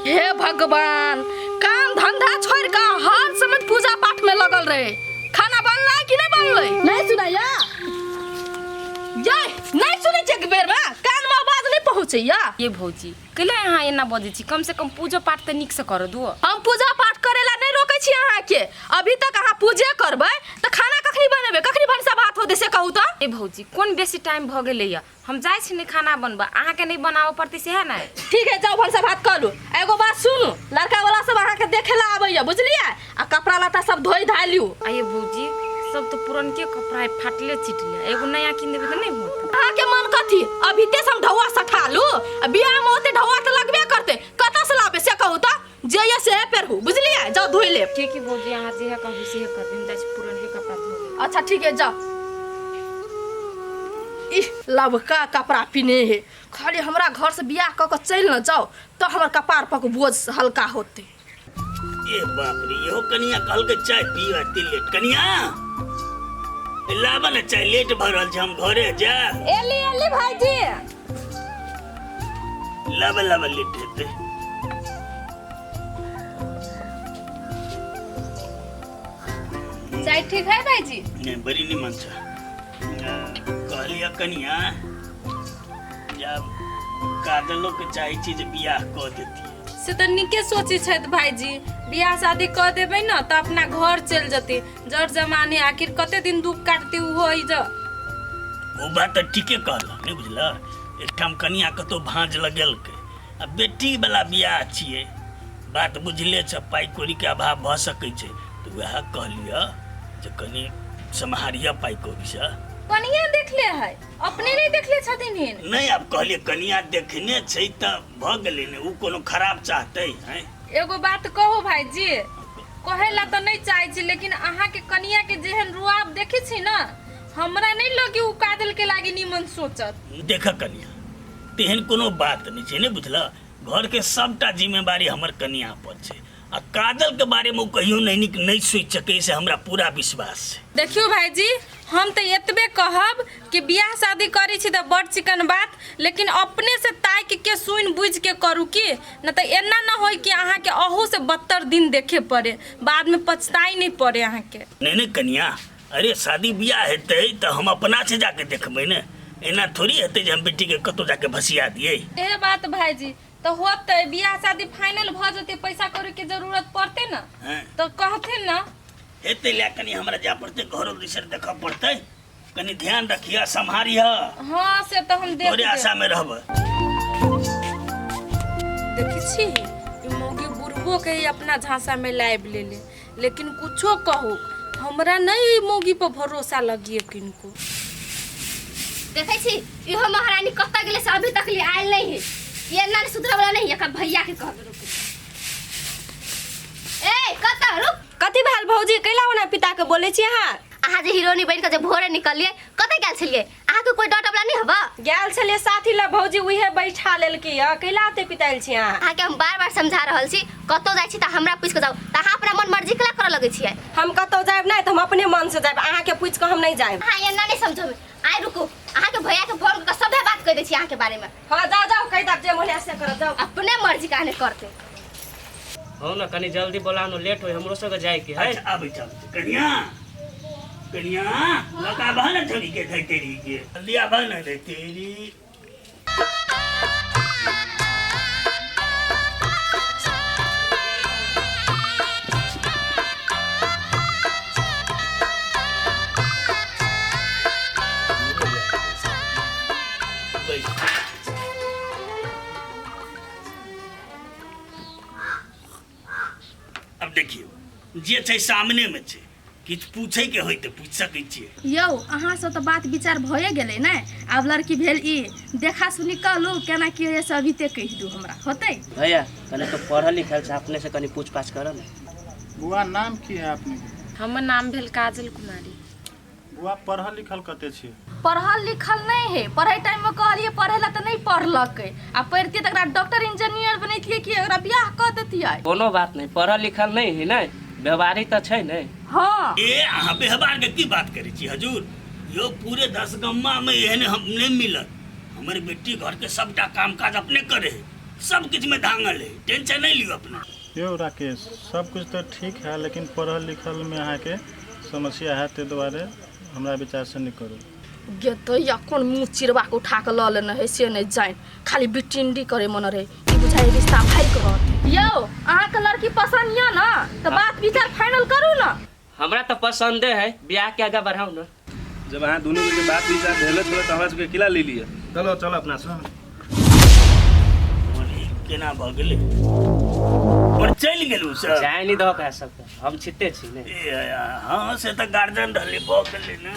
हे भगवान, काम धंधा छोड़ के हर समय पूजा पाठ में लगल रहे। खाना बनलै कि नहीं बनलै? नहीं सुनैया ये, नहीं सुनै छै एक बेर में कान में आवाज नहीं पहुंचैया। ये भौजी, कैला अहाँ एना बजै छी? कम से कम पूजो पाठ तऽ नीकसँ करऽ दिअ। हम पूजा पाठ करेला नहीं रोकै छी अहाँके। अभी तक अहाँ पूजे करबै तऽ खाना कखनी बनेबै, कखनी भनसा भात होतै से कहू तऽ। ए भौजी, कोन बेसी टाइम भऽ गेलैया? हम जाइ छी ने खाना बनबऽ, अहाँके नहि बनाबऽ पड़तै सएह ने। ठीक है, जाउ भनसा भात कऽ लू। एगो बात सुनू, लड़का वाला सब अहाँके देखे ला आबैया, बुझलियै? आ कपड़ा लत्ता सब धोइ धाइ लियू। आ ये भौजी, सब तऽ पुरनके कपड़ा है, फाटले चिटले, एगो नया कीन देबै तऽ नहि होत? अहाँके मन कथी? अभी ते हम ढौआ सठा लू आ बियाह में ओते ढौआ तऽ लगबे करते, कतऽ से लाबे से कहू तऽ? जे ये से पेरहू, बुझलियै? जाउ धोइ लेब। ठीक है भौजी, अहाँ जे कहबी से करबै। हम जाइ छी पुरनके कपड़ा धो लेब। अच्छा ठीक है, जाओ। इह लबका कपड़ा पिने है, खाली हमरा घर से बियाह कऽ के चलि न जाओ तो हमर कपार पर के बोझ हल्का होते। ए बाप रे, इहो कनिया कहलकै चाय पी एते लेट। कनिया ए, लाबऽ ने चाय, लेट भऽ रहल छै, हम घरे जायब। एली एली भाईजी। लाबऽ लाबऽ, लेट हेतै। चाय ठीक है भाईजी? नहीं, बड़ी निमन छै। कहलियै कनिया, जब काजलो के चाहे छी जे बियाह कऽ देतियै। से तऽ नीके सोचै छथि भाईजी। बियाह शादी कऽ देबै ने तऽ अपना घर चलि जेतै। जर जमाने आखिर कते दिन दुख काटतै ओहो ई ज ओ बात तऽ ठीके कहलक, नहि बुझलह? एकठाम कनिया कतहु भाँज लगेलकै आ बेटी वाला बियाह छियै, बात बुझले छ, पाइ कौड़ीके अभाव भऽ सकै छै, तऽ वएह कहलिअ जे कनि सम्हारिअ पाइ कौड़ीसँ। कनिया देखले है, अपने नहीं देखले छथिन हिन? नहि, आब कहलियै कनिया देखने छै तऽ भऽ गेलै ने, ओ कोनो खराब चाहतै हैं? एगो बात कहू भाईजी, कहै ला तऽ नहीं चाहै छी, लेकिन अहाँके कनिया के जेहन रुआब देखै छी ने, हमरा नहीं लगी उ काजल के लागी निमन सोचत। देख कनिया, तेहन कोनो बात नहि छै, नहि बुझलह? घरके सबटा जिम्मेवारी हमर कनिया पर छै आ काजल के बारे में ओ कहियो नहीं नीक नहीं सोच सकै, से हमरा पूरा विश्वास छै। देखियौ भाईजी, हम तऽ एतबे कहब कि बियाह शादी करै छी तऽ बड़ चिकन बात, लेकिन अपने से ताकि के सुनि बुझि के करू की न तऽ एना न होय कि अहाँके अहू से बदतर दिन देखे पड़े, बाद में पछताई नहीं पड़े अहाँके। नहीं नहीं कनिया, अरे शादी बियाह हेतै तऽ हम अपना से जाके देखबै ने, एना थोड़ी हेतै जे हम बेटी के कतौ जाके भसिया दियै। इहे बात भाईजी, तऽ होतै बियाह शादी फाइनल भऽ जेतै, पैसा कौड़ी के जरूरत पड़तै ने तऽ कहथिन ने। हेतै, लए कनि हमरा जाय पड़तै, घरो दिसर देखऽ पड़तै, कनि ध्यान रखिह, सम्हारिह। हाँ से तऽ हम देख तोरे आशा में रहबै। देखै छी ई मौगी बुढ़बो के ही अपना झांसा में लाबि लेले, लेकिन कुछो कहू हमरा नहीं ई मौगी पर भरोसा लगिए किनको। देखै छी इहो महारानी कतऽ गेलै से अभी तक ले आयल नहीं है। ये एना नहीं सुधरे वाला नहीं है, एकर भैया के कहबे रुक। ए कतऽ रुक। कथी भेल भौजी, कैला ओना पिता के बोलै छी अहाँ? अहाँ जे हीरोनी बनि कऽ जे भोरे निकललियै, कतऽ गेल छलियै? अहाँके कोई डर वाला नहीं हवा? गेल छलियै साथी लग भौजी, उहे बैठा लेलकै यऽ, कैला ओते पितायल छी अहाँ? अहाँके हम बार बार समझा रहल छी, कतौ जाइ छी तऽ हमरा पूछि कऽ जाउ, तऽ अहाँ अपना मन मर्जी केला करऽ लगै छियै। हम कतौ जायब नहि तऽ हम अपने मन से जायब, अहाँके पूछि कऽ हम नहि जायब। अहाँ एना नहि समझबै। आइ रुकू, अहाँके भैया के फोन कऽ सभे बात कहि दै छी अहाँके बारे में। हाँ जाओ जाओ, कहि देब जे मन है से करब, जाओ। अपने मर्जी का नहि करतै। हो ना, कनी जल्दी बोला नो, लेट होई हमरो सबके जाए के है। अच्छा आबै छी, आबै छी। कनिया कनिया लगाबह ने छड़ी के धै तेरी के, जल्दी आबह ने धै तेरी। बैस। अब देखियौ जे छै सामने में छै, किछु पूछे के होय तऽ पूछि सकै छियै। यौ अहाँ सब तऽ बात विचार भए गेलै ने, आब लड़की भेल ई देखा सुनी कहलू केना की होइए से अभी ते कहि दू हमरा होतै। भैया कने तो पढ़ल लिखल छै, अपने से कनी पूछ पाछ करऽ ने। बुआ नाम की है अपने के? हमर नाम भेल काजल कुमारी। बुआ पढ़ल लिखल कते छी? पढ़ल लिखल नहीं है, पढ़े टाइम में कहलिए पढ़े ला तो नहीं पढ़लकै, आ पढ़तियै तऽ एकरा डॉक्टर इंजीनियर बनैतियै कि एकरा बियाह कऽ देतियै। कोनो बात नहीं, पढ़ल लिखल नहीं है ने, व्यवहारी तऽ छै ने। हाँ। ए अहाँ व्यवहार के की बात करै छी हजूर? यो पूरे 10 गम्मा में एहन हम नहीं मिलत। हमर बेटी घर के सबटा काम काज अपने करे है, सब किछु में धांगल है, टेंशन नहीं लियो अपना। यौ राकेश, सब कुछ तऽ ठीक है, लेकिन पढ़ल लिखल में अहाँके समस्या है, ताहि दुआरे हमरा विचारसँ नहि करू। गे दैया कोन मुँह चिरबा के उठा के लऽ लेने है से नहि जानि, खाली बिटिंडी करे मन रहे, ई बुझाइ रिश्ता भागि के रहत। यौ अहाँके लड़की पसंद यऽ ने तऽ बात विचार फाइनल करू ने। हमरा तऽ पसंदे है, बियाह के आगा बढ़ाउ ने। जब अहाँ दुनू के बात विचार भेले छलै तऽ हमरा सबके किला ले लिअ। चलो चलो अपना सब। केना भऽ गेलै? पर चलि गेलू सर। जाय नहीं दहो कह सबके, हम छिते छी ने। हाँ से तऽ गार्जियन रहलै, भऽ गेलै ने।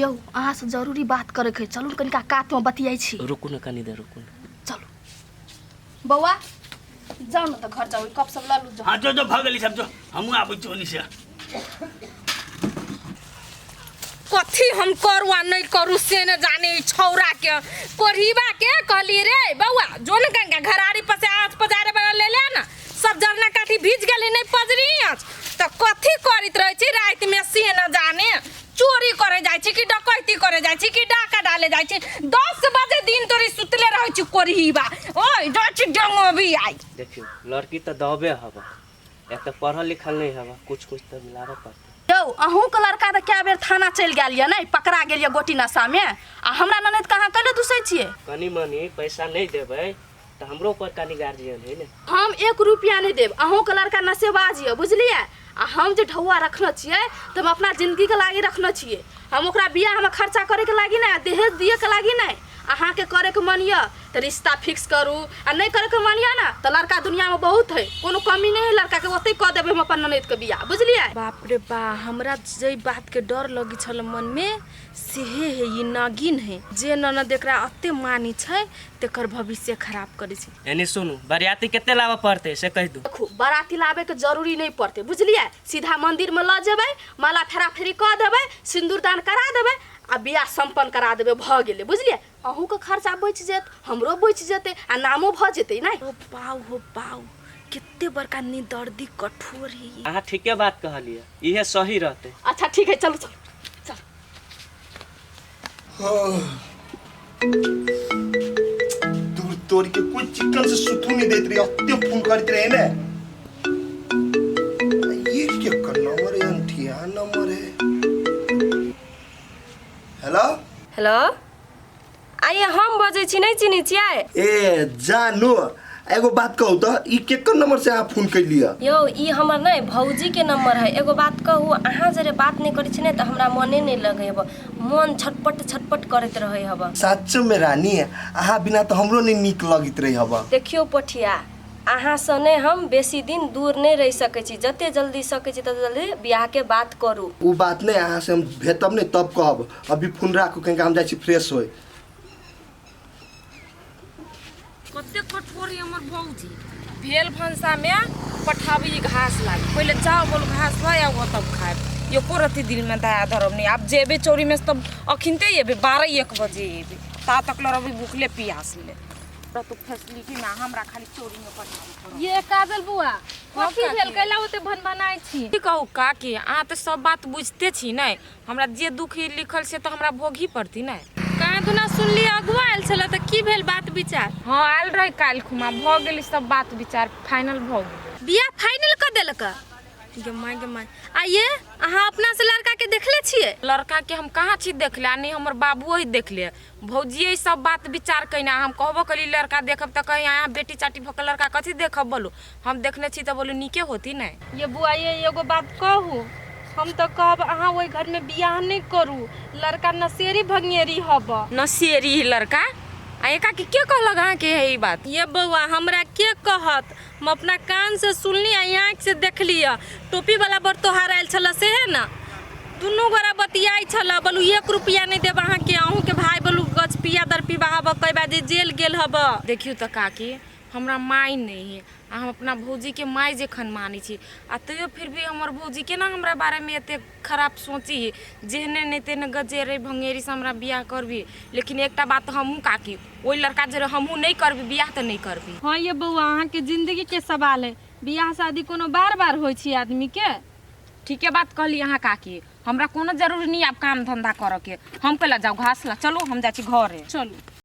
यौ अहाँ से जरूरी बात करे के, चलू कनिका कात में बतियाई छी। रुकू ने कनी देर, रुकू ने। चलू बौआ, जाउ ने तऽ घर जाउ, कप सब लऽ लू जाउ। हाँ जो जो भऽ गेलै सब, जो हमहूँ आबै छी ओनी से। कथी हम करू आ नहीं करू से न जाने। ई छौरा के कोढ़ीबा के कहली रे बौआ जो न गंगा घरारी पर से आँच पजारे वाला ले ले ना, सब जरना काठी भीज गेली नहीं पजरी आँच, तऽ कथी करैत रहै छी राति में से न जाने। चोरी करे जाइ छी कि डकैती करे जाइ छी कि डाका डाले जाइ छी। 10 बजे दिन तोरी सुतले रहै छी कोढ़ीबा। ओय जाइ छी डंगोबी आई। देखियो लड़की तऽ दबे हवा, एक तऽ पढ़ल लिखल नहीं हवा, कुछ कुछ तऽ मिलाबऽ पड़तै। यौ अहूँके लड़का तऽ कए बेर थाना चलि गेल यऽ, नहि पकड़ा गेल यऽ गोटी नशामे, आ हमरा ननैद के अहाँ कैले दुसै छियै? कनी मनी पैसा नहीं देबै तऽ हमरो ऊपर कनी गार्जियन है ने। हम 1 रुपया नहीं देब, अहूँके लड़का नशेबाज यऽ बुझलियै। आ हम जे ढौआ रखने छियै तऽ हम अपना जिंदगीके लागि रखने छियै, हम ओकरा बियाहमे खर्चा करैके लागि नहि, आ दहेज दिएके लागि नहि। अहाँके करैके मन यऽ तऽ रिश्ता फिक्स करू, आ नहि करैके मन यऽ ने तऽ लड़का दुनियामे बहुत है, कोनो कमी नहि है लड़काके, ओतहि कऽ देबै हम अपन ननैदके बियाह बुझलियै। बाप रे बा, हमरा जै बातके डर लगै छल मनमे सेहे है, ई नागिन है जे ननद एकरा अते मानी छै तेकर भविष्य खराब करै छै। एनी सुनू, बरियाती कते लाबऽ पड़तै से कहि दू। देखू बराती लाबैके जरूरी नहि पड़तै बुझलियै, सीधा मंदिरमे लऽ जेबै, माला फेरा फेरी कऽ देबै, सिन्दूरदान करा देबै आ बियाह सम्पन्न करा देबै, भऽ गेलै बुझलियै। अहूँके खर्चा बचि जायत, हमरो बचि जेतै आ नामो भऽ जेतै नहि। हो पाउ हो पाउ, कते बड़का निदर्दी कठोर है ई। अहाँ ठीके बात कहलियै, इहे सही रहतै। अच्छा ठीक है, चलू चलू चलू। दूर तोड़ के कोई चिकन से सुतू नहीं देत रही, अत्ते फोन करते रहे ने। ये क्या कर नंबर है, अंठिया नंबर है। हेलो हेलो, आइए हम बजै छी, नहीं चिन्है छियै? ए जानू, एगो बात कहू तऽ ई केकर नंबर से अहाँ फोन कैलियै? यौ ई हमर नहीं भौजी के नंबर है। एगो बात कहू, अहाँ जरे बात नहीं करै छी ने तऽ हमरा मने नहीं लगै हब, मन छटपट छटपट करैत रहै हब। सच में रानी, अहाँ बिना तऽ हमरो नहीं नीक लगैत रहै हब। देखियौ पोठिया, अहाँ सँ ने हम बेसी दिन दूर नहीं रहि सकै छी, जते जल्दी सकै छी तते जल्दी बियाह के बात करू। उ बात नहीं, अहाँ से हम भेटब नहीं तब कहब, अभी फोन राखू कहीं हम जाइ छी फ्रेश होय। कते कठोर है हमर भौजी, भेल भनसा में पठाबी घास लागी, पहले जाओ बोल घास ला आओ तब खाएब, एको रत्ती दिल में दया धरब नहीं। आब जेबे चौरी में तब अखिनते एबे 12-1 बजे एबे, ता तक ल रहबे भूखले प्यास ले। तो फैसिलिटी में हमरा खाली चोरी में पठाबे। ये काजल बुआ कथी भेल कैला ओते भनभनाइ छी? की कहू काकी, अहाँ तऽ सब बात बुझते छी ने, हमरा जे दुख लिखल से तऽ हमरा भोगही पड़ती ने। कहाँ दुना सुनली अगुआ आयल छलै तऽ की भेल बात विचार? हाँ आयल रहे काल्हि खुमा, भऽ गेल सब बात विचार फाइनल भऽ गेल। बियाह फाइनल कऽ देलक? गे माय गे माय, आ ये अहाँ अपना से लड़का के देखले छियै? लड़का के हम कहाँ छी देखले, आ नहीं हमर बाबुओ ही देखले, भौजिए सब बात विचार कइना। हम कहबो कली लड़का देखब तऽ कही अहाँ बेटी चाटी भऽ के लड़का कथी देखब, बोलू हम देखने छी तऽ बोलू नीके होती ने। ये बुआ ये एगो बात कहू, हम तऽ कहब अहाँ ओहि घर में बियाह नहीं करू, लड़का नशेरी भंगेरी हब। नशेरी लड़का? आ एका के कहलक अहाँ के है ई बात? ये बौआ हमरा के कहत, हम अपना कान से सुनली आ आँखि से देखली। टोपी वाला बड़ तोहार आयल छल से है ना, दुनू गोरा बतियाइ छल, बोलू 1 रुपया नहीं देब अहाँके, अहूँके भाई बोलू गछ पिया दर पीबा हब, कई बार जे जेल गेल हब। देखियौ तऽ काकी, हमरा माय नहीं है आ हम अपना भौजीके माय जखन मानै छी, आ तैयो फिर भी हमर भौजी केना हमरा बारेमे एते खराब सोची, जेहने नहि तेहने गजेरे भंगेरी से हमरा बियाह करबी। लेकिन एकटा बात हमहूँ काकी, ओहि लड़का जरे हमहूँ नहीं करबी बियाह तऽ नहीं करबी। हाँ ये बौआ, अहाँके जिंदगी के सवाल है, बियाह शादी कोनो बार बार होइ छै आदमी के। ठीके बात कहली अहाँ काकी, हमरा कोनो जरूरी नहीं आब काम धंधा करऽ के, हम कैला जाउ घास ला, चलू हम जाइ छी घरे। चलू।